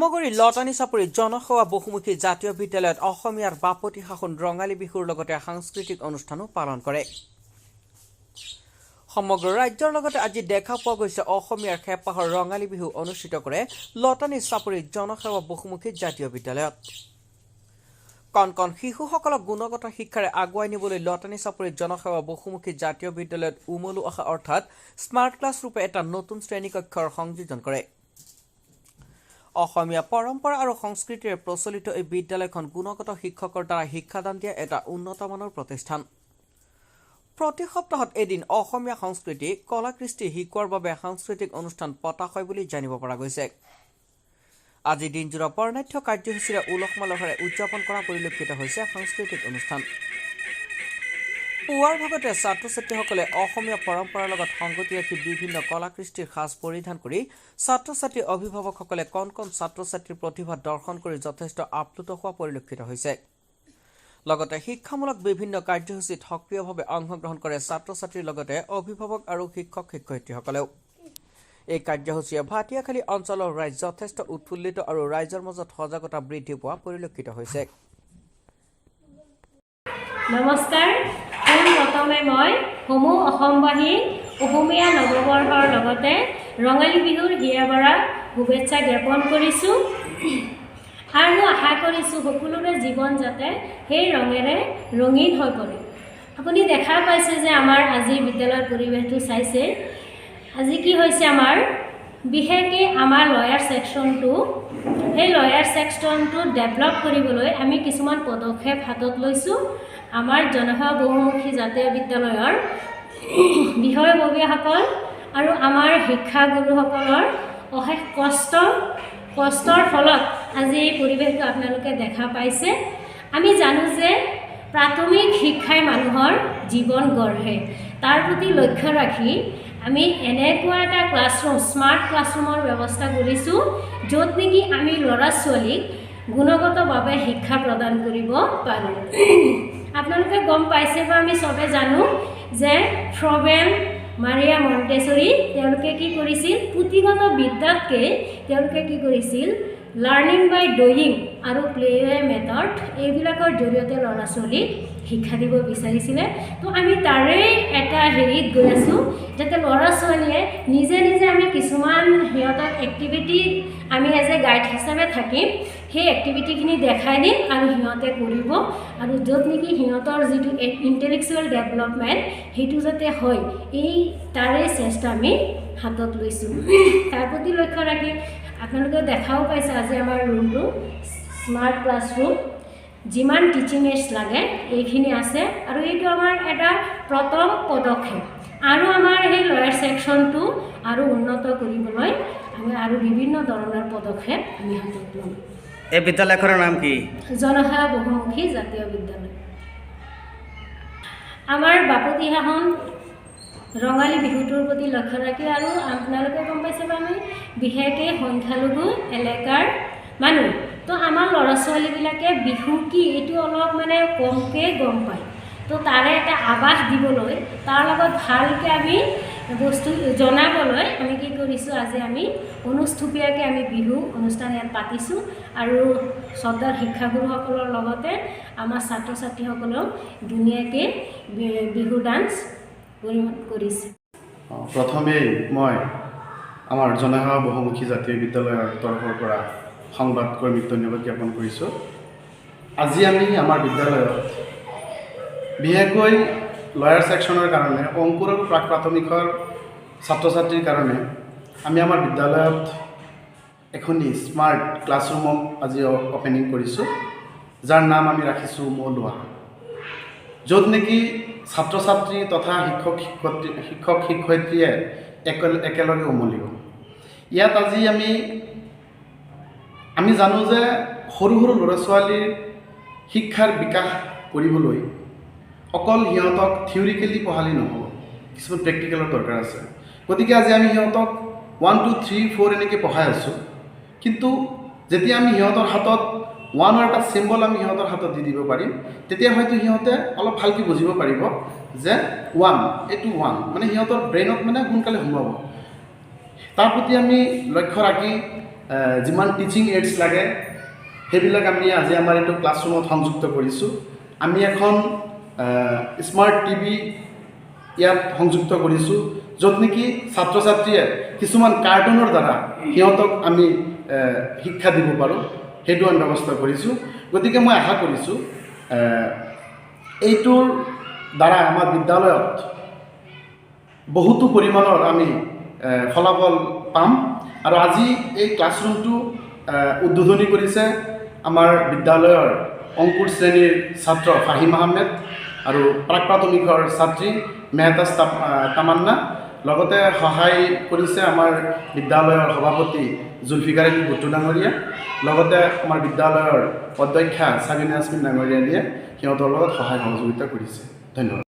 চামগুৰি লতানী চাপৰি জনসেৱা বহুমুখী জাতীয় বিদ্যালয়ত অসমীয়াৰ বাপতি সাহোন ৰঙালী বিহুৰ লগতে সাংস্কৃতিক অনুষ্ঠানো পালন কৰে। সমগ্ৰ ৰাজ্যৰ লগতে আজি দেখা পোৱা গৈছে অসমীয়াৰ হেঁপাহৰ ৰঙালী বিহু অনুষ্ঠিত কৰে লতানী চাপৰি জনসেৱা বহুমুখী জাতীয় বিদ্যালয়ত। কণ কণ শিশুসকলক গুণগত শিক্ষাৰে আগুৱাই নিবলৈ লতানী চাপৰি জনসেৱা বহুমুখী জাতীয় বিদ্যালয়ত উমলোৱা অৰ্থাৎ স্মাৰ্ট ক্লাছ ৰূপে এটা নতুন শ্ৰেণীকক্ষৰ সংযোজন কৰে। অসমীয়া পৰম্পৰা আৰু সংস্কৃতিৰে প্ৰচলিত এই বিদ্যালয়খন গুণগত শিক্ষকৰ দ্বাৰা শিক্ষাদান দিয়া এটা উন্নত মানৰ প্ৰতিষ্ঠান। প্ৰতি সপ্তাহত এদিন অসমীয়া সংস্কৃতি, কলা কৃষ্টি শিকোৱাৰ বাবে সাংস্কৃতিক অনুষ্ঠান পতা হয় বুলি জানিব পৰা গৈছে। আজি দিনজোৰা বৰ্ণাঢ্য কাৰ্যসূচীৰে উলহ মালহেৰে উদযাপন কৰা পৰিলক্ষিত হৈছে সাংস্কৃতিক অনুষ্ঠান। পুৱাৰ ভাগতে ছাত্ৰ ছাত্ৰীসকলে অসমীয়া পৰম্পৰাৰ লগত সংগতি ৰাখি বিভিন্ন কলা কৃষ্টিৰ সাজ পৰিধান কৰি ছাত্ৰ ছাত্ৰী অভিভাৱকসকলে কণ কণ ছাত্ৰ ছাত্ৰীৰ প্ৰতিভা দৰ্শন কৰি যথেষ্ট আপ্লুত হোৱা পৰিলক্ষিত হৈছে। লগতে শিক্ষামূলক বিভিন্ন কাৰ্যসূচীত সক্ৰিয়ভাৱে অংশগ্ৰহণ কৰে ছাত্ৰ ছাত্ৰীৰ লগতে অভিভাৱক আৰু শিক্ষক শিক্ষয়িত্ৰীসকলেও। এই কাৰ্যসূচীয়ে ভাটিয়াখালী অঞ্চলৰ ৰাইজ যথেষ্ট উৎফুল্লিত আৰু ৰাইজৰ মাজত সজাগতা বৃদ্ধি পোৱা পৰিলক্ষিত হৈছে। নমস্কাৰ। পোনপ্ৰথমে মই সমূহ অসমবাসী অসমীয়া নৱবৰ্ষৰ লগতে ৰঙালী বিহুৰ হিয়া ভৰা শুভেচ্ছা জ্ঞাপন কৰিছোঁ আৰু আশা কৰিছোঁ সকলোৰে জীৱন যাতে সেই ৰঙেৰে ৰঙীন হৈ পৰে। আপুনি দেখা পাইছে যে আমাৰ আজি বিদ্যালয়ৰ পৰিৱেশটো চাইছে। আজি কি হৈছে, আমাৰ বিশেষকৈ আমাৰ লয়াৰ ছেকশ্যনটো, সেই লয়াৰ ছেকশ্যনটো ডেভেলপ কৰিবলৈ আমি কিছুমান পদক্ষেপ হাতত লৈছোঁ। আমাৰ জনসেৱা বহুমুখী জাতীয় বিদ্যালয়ৰ বিষয়ববীয়াসকল আৰু আমাৰ শিক্ষাগুৰুসকলৰ অশেষ কষ্টৰ ফলত আজি এই পৰিৱেশটো আপোনালোকে দেখা পাইছে। আমি জানো যে প্ৰাথমিক শিক্ষাই মানুহৰ জীৱন গঢ়ে। তাৰ প্ৰতি লক্ষ্য ৰাখি আমি এনেকুৱা এটা ক্লাছৰুম, স্মাৰ্ট ক্লাছৰুমৰ ব্যৱস্থা কৰিছোঁ, য'ত নেকি আমি ল'ৰা ছোৱালীক গুণগতভাৱে শিক্ষা প্ৰদান কৰিব পাৰোঁ। আপোনালোকে গম পাইছে বা আমি চবে জানো যে ফ্ৰবেল, মাৰিয়া মণ্টেচৰী তেওঁলোকে কি কৰিছিল? পুথিগত বিদ্যাতকৈ তেওঁলোকে কি কৰিছিল? লাৰ্ণিং বাই ডুয়িং আৰু প্লে মেথড এইবিলাকৰ জৰিয়তে ল'ৰা ছোৱালীক শিক্ষা দিব বিচাৰিছিলে। তো আমি তাৰে এটা হেৰিত গৈ আছোঁ, যাতে ল'ৰা ছোৱালীয়ে নিজে নিজে, আমি কিছুমান সিহঁতক এক্টিভিটি, আমি এজ এ গাইড হিচাপে থাকিম, সেই এক্টিভিটিখিনি দেখাই দিম আৰু সিহঁতে কৰিব আৰু য'ত নেকি সিহঁতৰ যিটো ইণ্টেলেকচুৱেল ডেভেলপমেণ্ট সেইটো যাতে হয়, এই তাৰে চেষ্টা আমি হাতত লৈছোঁ। তাৰ প্ৰতি লক্ষ্য ৰাখি আপোনালোকে দেখাও পাইছে, আজি আমাৰ ৰুমটো স্মাৰ্ট ক্লাছৰুম, যিমান টিচিং এইডছ লাগে এইখিনি আছে আৰু এইটো আমাৰ এটা প্ৰথম পদক্ষেপ আৰু আমাৰ সেই লয়াৰ ছেকশ্যনটো আৰু উন্নত কৰিবলৈ আমি আৰু বিভিন্ন ধৰণৰ পদক্ষেপ আমি হাতত ল'ম। এই বিদ্যালয়খনৰ নাম কি? জনসেৱা বহুমুখী জাতীয় বিদ্যালয়। আমাৰ বাপতি সাহোন ৰঙালী বিহুটোৰ প্ৰতি লক্ষ্য ৰাখি আৰু আপোনালোকে গম পাইছে বা আমি বিশেষকৈ সংখ্যালঘু এলেকাৰ মানুহ, তো আমাৰ ল'ৰা ছোৱালীবিলাকে বিহু কি এইটো অলপ মানে কমকৈ গম পায়। তো তাৰে এটা আভাস দিবলৈ, তাৰ লগত ভালকৈ আমি বস্তু জনাবলৈ আমি কি কৰিছোঁ, আজি আমি অনুষ্ঠুপীয়াকৈ আমি বিহু অনুষ্ঠান ইয়াত পাতিছোঁ আৰু শ্ৰদ্ধাৰ শিক্ষাগুৰুসকলৰ লগতে আমাৰ ছাত্ৰ ছাত্ৰীসকলেও ধুনীয়াকৈ বিহু ডান্স কৰিছে। প্ৰথমেই মই আমাৰ জনসেৱা বহুমুখী জাতীয় বিদ্যালয়ৰ তৰফৰ পৰা সংবাদকৰ্মীক ধন্যবাদ জ্ঞাপন কৰিছোঁ। আজি আমি আমাৰ বিদ্যালয়ত বিশেষকৈ লয়াৰ ছেকশ্যনৰ কাৰণে, অংকুৰ আৰু প্ৰাক প্ৰাথমিকৰ ছাত্ৰ ছাত্ৰীৰ কাৰণে আমি আমাৰ বিদ্যালয়ত এখনি স্মাৰ্ট ক্লাছৰুমক আজি অ'পেনিং কৰিছোঁ, যাৰ নাম আমি ৰাখিছোঁ মলোৱা, য'ত নেকি ছাত্ৰ ছাত্ৰী তথা শিক্ষক শিক্ষয়িত্ৰীয়ে একেলগে উমলিব। ইয়াত আজি আমি আমি জানো যে সৰু সৰু ল'ৰা ছোৱালীৰ শিক্ষাৰ বিকাশ কৰিবলৈ অকল সিহঁতক থিয়ৰিকেলি পঢ়ালেই নহ'ব, কিছুমান প্ৰেক্টিকেলৰ দৰকাৰ আছে। গতিকে আজি আমি সিহঁতক 1 2 3 4 এনেকৈ পঢ়াই আছোঁ, কিন্তু যেতিয়া আমি সিহঁতৰ হাতত ওৱানৰ এটা চিম্বল আমি সিহঁতৰ হাতত দি দিব পাৰিম, তেতিয়া হয়তো সিহঁতে অলপ ভালকৈ বুজিব পাৰিব যে ওৱান, এইটো ওৱান, মানে সিহঁতৰ ব্ৰেইনত মানে সোনকালে সোমাব। তাৰ প্ৰতি আমি লক্ষ্য ৰাখি যিমান টিচিং এইডছ লাগে, সেইবিলাক আমি আজি আমাৰ এইটো ক্লাছৰুমত সংযুক্ত কৰিছোঁ। আমি এখন স্মাৰ্ট টিভি ইয়াত সংযুক্ত কৰিছোঁ, য'ত নেকি ছাত্ৰ ছাত্ৰীয়ে কিছুমান কাৰ্টুনৰ দ্বাৰা সিহঁতক আমি শিক্ষা দিব পাৰোঁ, সেইটো আমি ব্যৱস্থা কৰিছোঁ। গতিকে মই আশা কৰিছোঁ, এইটোৰ দ্বাৰা আমাৰ বিদ্যালয়ত বহুতো পৰিমাণৰ আমি ফলাফল পাম। আৰু আজি এই ক্লাছৰুমটো উদ্বোধনী কৰিছে আমাৰ বিদ্যালয়ৰ অংকুৰ শ্ৰেণীৰ ছাত্ৰ ফাহিম আহমেদ আৰু প্ৰাক প্ৰাথমিকৰ ছাত্ৰী মেহতাজ তামান্না। লগতে সহায় কৰিছে আমাৰ বিদ্যালয়ৰ সভাপতি জুলফিকাৰ আলী ভুট্টো ডাঙৰীয়া, লগতে আমাৰ বিদ্যালয়ৰ অধ্যক্ষা চাবিনা ইয়াছমিন ডাঙৰীয়ানীয়ে সিহঁতৰ লগত সহায় সহযোগিতা কৰিছে। ধন্যবাদ।